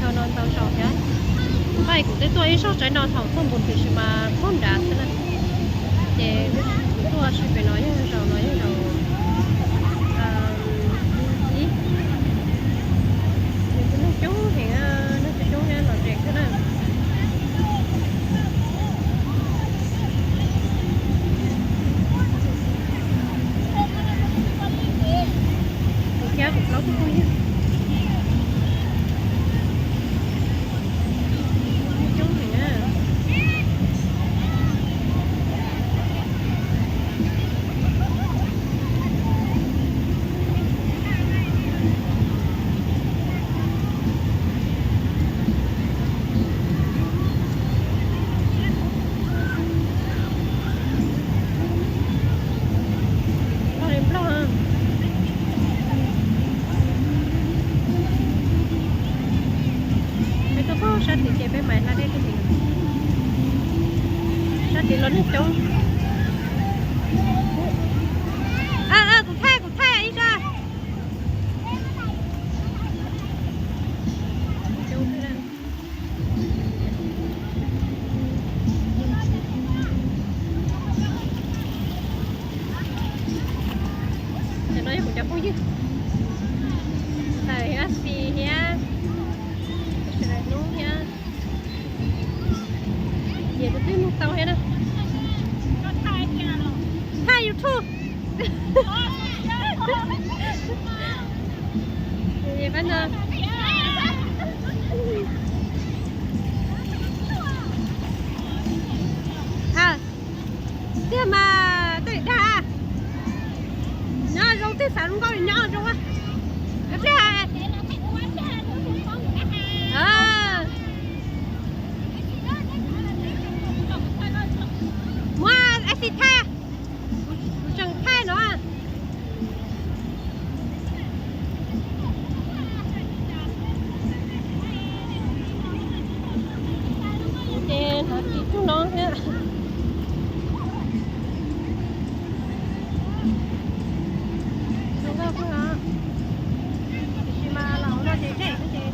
No ntau zaus thiab. Paj kuv twb tuaj ib zaug tsaib no thaum tuaj npus tiam sis mas poob nrad xwb na. Ces kuv tuaj sim pem no yog zaus no yog zaus ib, nws kuj neeg coob heev, neeg coob coob thiab los tsev thiab na. Kuv thiab kuv plaub tug phooj ywg. Coob heev na. Nplog li nplog. Peb tuaj poob sab tid ces peb mam hla dej tuaj tim no. Sab tid los neeg coob. Kuv thaij, kuv thaij ib zaj. Cov no yog kuv cov phooj ywg, ntawm Xis thiab, sawv daws hnub thiab, nyiam tus twg nug tau thiab na. Thaij YouTube. Tiag mas tej dag, nyob zoo tej xav zoo nkauj nyob zoo. Pliag, muab Xis thaij, kuv tseem thaij no. Ces hnov tsis tug no thiab. Zoo nkauj kawg, tiam sis mas los hauv no ces dej xwb ces